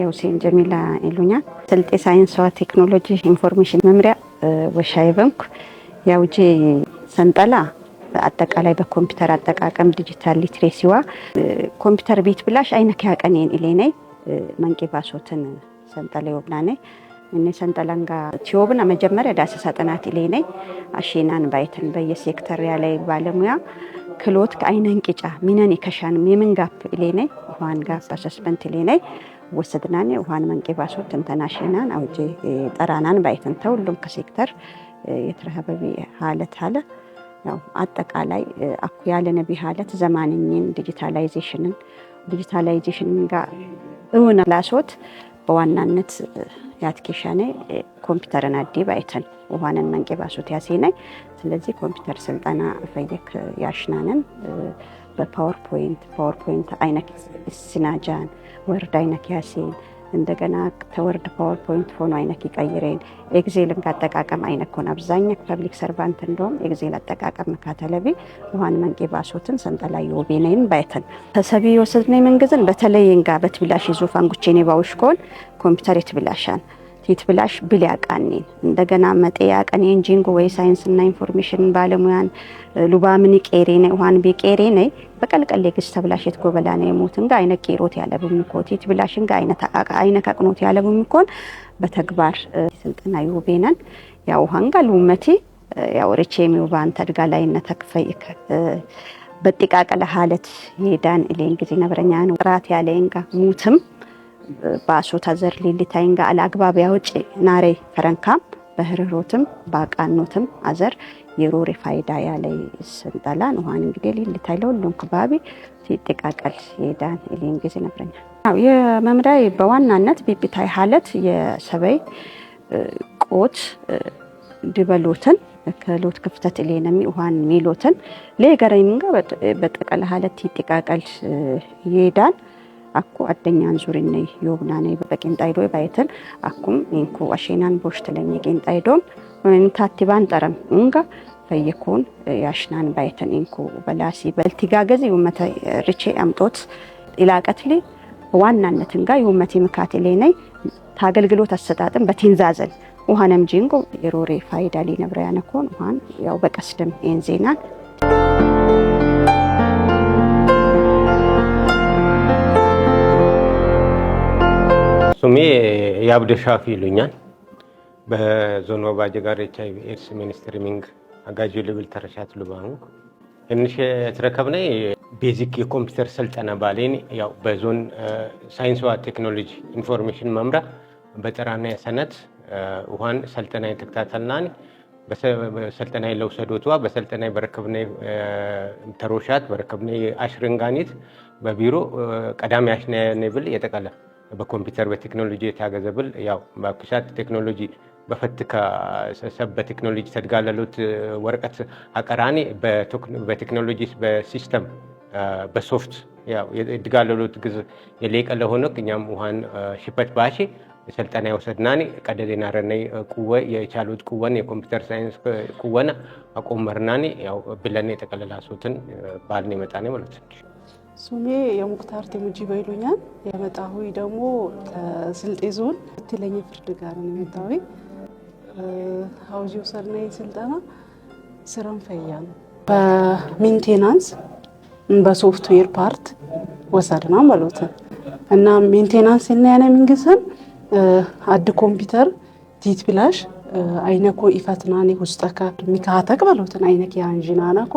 ሁሴን ጀሚላ ይሉኛል። ስልጤ ሳይንስዋ ቴክኖሎጂ ኢንፎርሜሽን መምሪያ ወሻይ በንኩ ያውጄ ሰንጠላ አጠቃላይ በኮምፒውተር አጠቃቀም ዲጂታል ሊትሬሲዋ ኮምፒውተር ቤት ብላሽ አይነክ ያቀኔን ኢሌነይ መንቄ ባሶትን ሰንጠላ ይወብናኔ እኔ ሰንጠላንጋ ቲዮብና መጀመሪያ ዳሰሳ ጥናት ኢሌነይ አሼናን ባይተን በየሴክተር ያላይ ባለሙያ ክሎት ከአይነን ቂጫ ሚነን ይከሻን የምን ጋፕ ኢሌነይ ውሃን ጋፕ አሰስመንት ኢሌነይ ወሰድናኔ ውሃን መንቄ ባሶት ትንተናሽናን አውጄ ጠራናን ባይተን ተሁሉም ከሴክተር የተረሀበቢ ሀለት አለ ያው አጠቃላይ አኩ ያለ ነቢ ሀለት ዘማንኝን ዲጂታላይዜሽንን ጋር እውን ላሶት በዋናነት ያትኬሻኔ ኮምፒውተርን አዲ ባይተን ውሃንን መንቄ ባሶት ያሴነይ። ስለዚህ ኮምፒውተር ስልጠና ፈየክ ያሽናንን በፓወርፖይንት ፓወርፖይንት አይነክ ሲናጃን ወርድ አይነክ ያሴን እንደገና ተወርድ ፓወርፖይንት ሆኖ አይነክ ይቀይሬን ኤግዜልን አጠቃቀም አይነክ ሆነ አብዛኛ ፐብሊክ ሰርቫንት እንደውም ኤግዜል አጠቃቀም መካተለቢ ውሃን መንቄ ባሶትን ሰንጠላ ይወቤነይን ባይተን ተሰቢ ወሰድነይ መንግዝን በተለይ እንጋ በትብላሽ ዙፋን ጉቼኔ ባውሽ ኮን ኮምፒውተር የትብላሻን ቲትብላሽ ብል ያቃኔን እንደገና መጤ ያቀኔ እንጂንጎ ወይ ሳይንስና ኢንፎርሜሽን ባለሙያን ሉባምን ቄሬ ነይ ውሃን ቢቄሬ ነይ በቀልቀል ግስ ተብላሽት ጎበላ ነይ ሞትን ጋ አይነ ቄሮት ያለ በሚኮት ቲትብላሽን ጋ አይነ አይነ ከቅኖት ያለ በሚኮን በተግባር ስልጠና ይውቤነን ያው ውሃን ጋ ሉመቲ ያው ርቼ ሚውባን ተድጋ ላይነ ተክፈይ በጥቃቀለ ሀለት የዳን ኢሌን ጊዜ ነብረኛ ነው ጥራት ያለንጋ ሙትም ባሶ ታዘር ሊሊታይንጋ አላግባብ ያውጭ ናሬ ፈረንካም በህርሮትም ባቃኖትም አዘር የሮሬ ፋይዳ ያለ ስንጠላን ውሃን እንግዲህ ሊሊታይ ለሁሉም ከባቢ ሲጠቃቀል የዳን ኢሌን ጊዜ ነብረኛ የመምሪያ በዋናነት ቢቢታይ ሀለት የሰበይ ቆት ድበሎትን ክህሎት ክፍተት ኢሌነሚ ውሃን ሚሎትን ለገረይምጋ በጠቀለ ሀለት ይጠቃቀል የዳን አኩ አደኛን ዙሪነይ ዮብናነይ በቂንጣይዶ ባይትን አኩም ኢንኩ አሼናን ቦሽትለኝ ቂንጣይዶም ወይን ጠረም እንጋ ፈየኩን ያሽናን ባይተን ኢንኩ በላሲ በልቲጋገዚ ውመተ ርቼ አምጦት ኢላቀትሊ በዋናነት እንጋ የውመቴ ምካት ሌነይ ታገልግሎት አሰጣጥም በቴንዛዘን ውሃነም ጂንጎ የሮሬ ፋይዳ ሊነብረ ያነኮን ውሃን ያው በቀስድም ኤንዜናን ስሜ የአብደ ሻፊ ይሉኛል። በዞን ወባጀ ጋር ኤች አይቪ ኤድስ ሚኒስትሪሚንግ አጋዥ ልብል ተረሻት ሉባንኩ እንሽ የተረከብነ ቤዚክ የኮምፒውተር ስልጠና ባሌን ያው በዞን ሳይንስዋ ቴክኖሎጂ ኢንፎርሜሽን መምሪያ በጠራና ሰነት ውሃን ሰልጠና የተከታተልናን በሰልጠና ለውሰዶትዋ በሰልጠና በረከብነ ተሮሻት በረከብነ አሽርንጋኒት በቢሮ ቀዳሚ አሽናኔ ብል የጠቀለ በኮምፒውተር በቴክኖሎጂ የታገዘ ብል ያው ባክሻት ቴክኖሎጂ በፈትካ ሰብ በቴክኖሎጂ ተድጋለሉት ወረቀት አቀራኒ በቴክኖሎጂ በሲስተም በሶፍት ያው የድጋለሉት ግዝ የሌቀ ለሆነ እኛም ውሃን ሽበት ባሺ ስልጠና የወሰድናኒ ቀደዴና ረነይ ቁወ የቻሉት ቁወን የኮምፒውተር ሳይንስ ቁወን አቆመርናኒ ያው ብለን የጠቀለላሱትን ባልን የመጣኔ ማለት ነው። ሱሜ የሙክታር ቴሙጂባ ይሉኛል። የመጣሁኝ ደግሞ ከስልጤ ዞን ትለኝ ፍርድ ጋር ነው የመጣሁኝ። ሀውዚ ወሰድነኝ ስልጠና ስራን ፈያ ነው በሜንቴናንስ በሶፍትዌር ፓርት ወሰድና ማለት እና ሜንቴናንስ እና ያነ ምንግስን አድ ኮምፒውተር ቲት ብላሽ አይነኮ ኢፈትናኒ ውስጠካ ሚካተቅ በሎትን አይነክ ያንጂናናኮ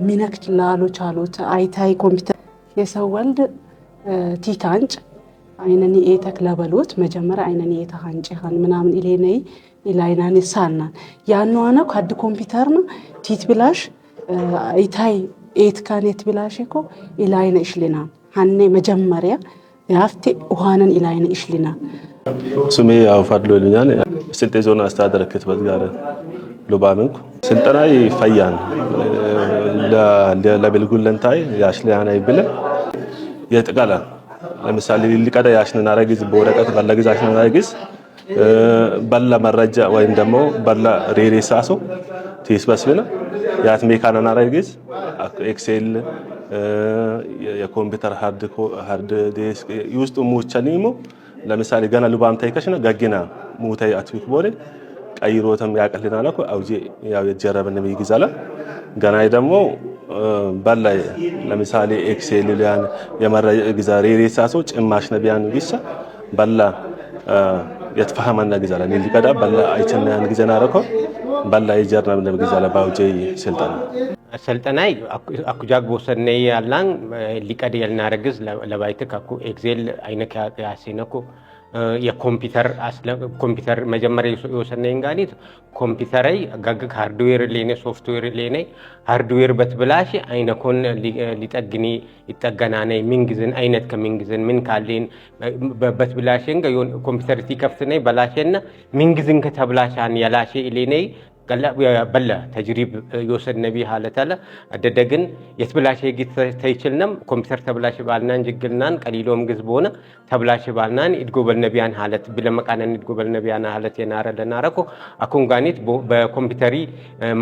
ሚነክ ላሎ ቻሎት አይታይ ኮምፒውተር የሰው ወልድ ቲታንጭ አይነኒ ኤተክ ለበሎት መጀመሪያ አይነኒ ኤታ አንጭ ሀን ምናምን ኢሌነይ ኢላይናኒ ሳናን ያንዋነ ካድ ኮምፒውተርና ቲት ብላሽ አይታይ ኤት ካን የት ብላሽ ኮ ኢላይነ እሽሊና ሀኔ መጀመሪያ ያፍቴ ውሃነን ኢላይነ እሽሊና። ስሜ ያው ፈድሎ ይሉኛል። ስልጤ ዞን አስተዳደር ክትበት ጋር ሉባምንኩ ስልጠና ይፈያን ለብልጉለንታይ ያሽለያና ይብለ የጥቀላ ለምሳሌ ሊቀዳ ያሽነና ረግዝ በወረቀት ባለ ግዝ አሽነና ረግዝ ባላ መረጃ ወይም ደግሞ ባላ ሬሬሳሶ ቲስበስብነ ያት ሜካናና ረግዝ ኤክሴል የኮምፒውተር ሃርድ ዲስክ ይውስጡ ሙቸኒሞ ለምሳሌ ገና ሉባም ታይከሽነ ጋጊና ሙታይ አትዊክ ቦሌ ቀይሮተም ያቀልና ለኮ አውጄ ያው የጀረበን ይግዛላ ገና ደግሞ በላይ ለምሳሌ ኤክሴል ሊያን የመረ ግዛ ሬሬሳሶ ጭማሽ ነቢያን ግሳ በላ የትፈሃማና ግዛላ ሊቀዳ በላ አይቸናያን ግዘና ረኮ በላ የጀርና ግዛላ ባውጄ ስልጠና ሰልጠናይ አኩጃግ ቦሰነይ ያላን ሊቀድ የልናረግዝ ለባይትክ አኩ ኤክሴል አይነክ ያሴነኩ የኮምፒውተር ኮምፒውተር መጀመሪያ የወሰነኝ ጋኒት ኮምፒውተረይ ጋግግ ሃርድዌር ሌኔ ሶፍትዌር ሌኔ ሃርድዌር በትብላሽ አይነኮን ሊጠግኒ ይጠገናነይ ምንግዝን አይነት ከምንግዝን ምን ካሌን በትብላሽን ኮምፒውተር ቲከፍትነይ በላሸና ምንግዝን ከተብላሻን የላሼ ሌኔይ በለ ተጅሪብ የወሰድ ነቢ ሀለተለ አደደግን የትብላሽ ጊት ተይችልነም ኮምፒውተር ተብላሽ ባልናን ጅግልናን ቀሊሎም ግዝ በሆነ ተብላሽ ባልናን ይድጎበል ነቢያን ሀለት ብለመቃነን ይድጎበል ነቢያን ሀለት የናረ ለናረኮ አኩን ጋኒት በኮምፒውተሪ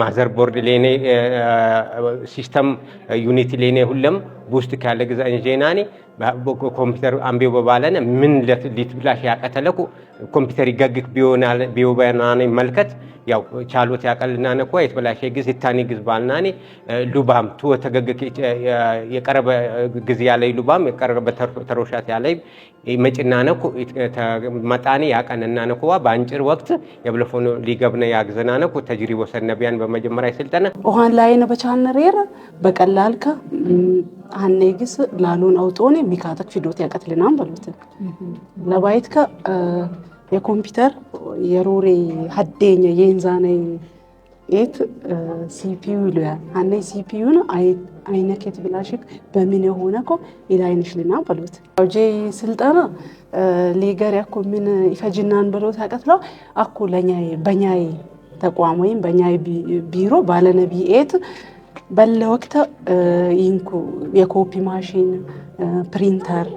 ማዘር ቦርድ ሌኔ ሲስተም ዩኒት ሌኔ ሁለም ቡስት ካለ ግዛ እንጄናኒ ኮምፒውተር አንቤው በባለነ ምን ሊትብላሽ ያቀተለኩ ኮምፒውተር ይገግክ ቢዮባናኒ መልከት ያው ቻሎት ያቀልና ነኮ የተበላሸ ግዝ ይታኒ ግዝ ባልናኒ ሉባም ቱ ተገግክ የቀረበ ግዝ ያለይ ሉባም የቀረበ ተሮሻት ያለይ መጭና ነኮ መጣኒ ያቀንና ነኮ በአንጭር ወቅት የብለፎኑ ሊገብነ ያግዘና ነኮ ተጅሪቦ ሰነቢያን በመጀመሪያ ስልጠና ኦሃን ላይ ነው በቻነሬር በቀላልከ አኔግስ ላሉን አውጦኔ ሚካተክ ፊዶት ያቀትልናም በሉት ለባይትከ የኮምፒውተር የሮሬ ሀዴኛ የንዛነይ ኤት ሲፒዩ ይሉያል አነይ ሲፒዩን አይነኬት ብላሽክ በምን የሆነ ኮ ኢላይንሽ ልና በሉት አውጄ ስልጠና ሊገር ያኮ ምን ይፈጅናን ብሎት ያቀትለው አኩ ለኛይ በኛይ ተቋም ወይም በኛይ ቢሮ ባለነቢ ኤት በለ ወቅት ይንኩ የኮፒ ማሽን ፕሪንተር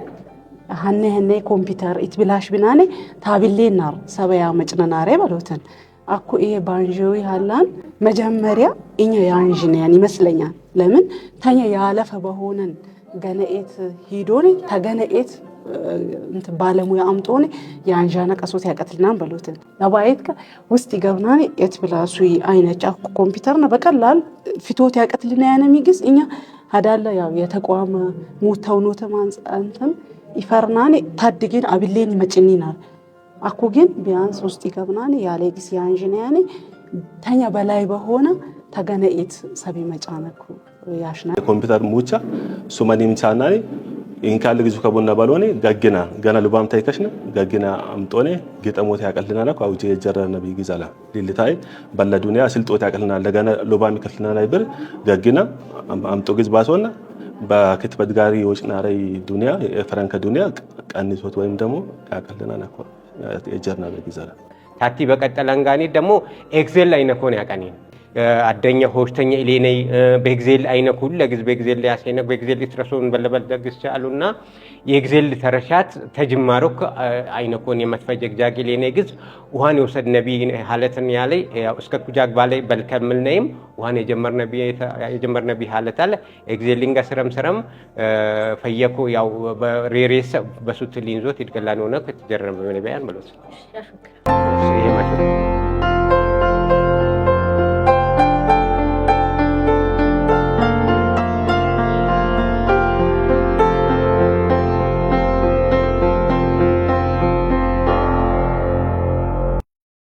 ሀነ ሀነ ኮምፒውተር ኢትብላሽ ብናኔ ታብሌናር ሰበያ መጭነናሬ በሎትን አኩ ይሄ ባንጆዊ ሃላን መጀመሪያ እኛ ያንጂነያን ይመስለኛል። ለምን ተኛ ያለፈ በሆነን ገነኤት ሂዶኔ ተገነኤት እንት ባለሙያ አምጦኔ ያንዣነ ቀሶት ያቀትልናን በሎትን ለባይት ውስጥ ይገብናኔ የት ብላሱ አይነጫ ኮምፒውተር ነው በቀላል ፊቶት ያቀትልና ያነሚግዝ እኛ ሀዳለ ያው የተቋም ሙተው ኖተ ማንጻንተም ይፈርናኔ ታድግን አብሌን መጭኒናል አኩ ግን ቢያንስ ውስጥ ይገብናኔ ያለ ግስ ያንዥነ ያኔ ተኛ በላይ በሆነ ተገነኤት ሰቢ መጫነኩ ያሽና ኮምፒውተር ሙቻ ሱማኒም ቻናኒ ኢንካል ግዙ ከቦና ባልሆነ ጋግና ገና ሉባም ታይከሽነ ጋግና አምጦኔ ገጠሞት ያቀልና ለኮ አውጄ የጀረ ነብይ ግዛላ ሊልታይ በለ ዱንያ ስልጦት ያቀልና ለገና ሉባም ይከፍልና ላይ ብር ጋግና አምጦ ግዝ ባሶና በክትበት ጋሪ ወጭናረይ ዱንያ የፈረንከ ዱንያ ቀንሶት ወይም ደግሞ ያቀልና ለኮ የጀርና በግዛላ ታቲ በቀጠለንጋኒ ደግሞ ኤክሴል አይነኮን ያቀኒን አደኛ ሆሽተኛ ኢሌነይ በኤግዜል አይነኩ ለግዝ በኤግዜል ያሰነ በኤግዜል ይትረሱን በለበል ደግስ ቻሉና የኤግዜል ተረሻት ተጅማሮክ አይነኮን የመትፈጀግ ጃግ ኢሌነይ ግዝ ውሃን የወሰድ ነቢ ሀለትን ያለይ ያው እስከ ኩጃግ ባላይ በልከምል ነይም ውሃን የጀመር ነቢ ሀለት አለ ኤግዜሊንጋ ስረም ስረም ፈየኩ ያው በሬሬስ በሱት ሊንዞት ይድገላን ሆነ ከተጀረመ ነቢያን ብሎት።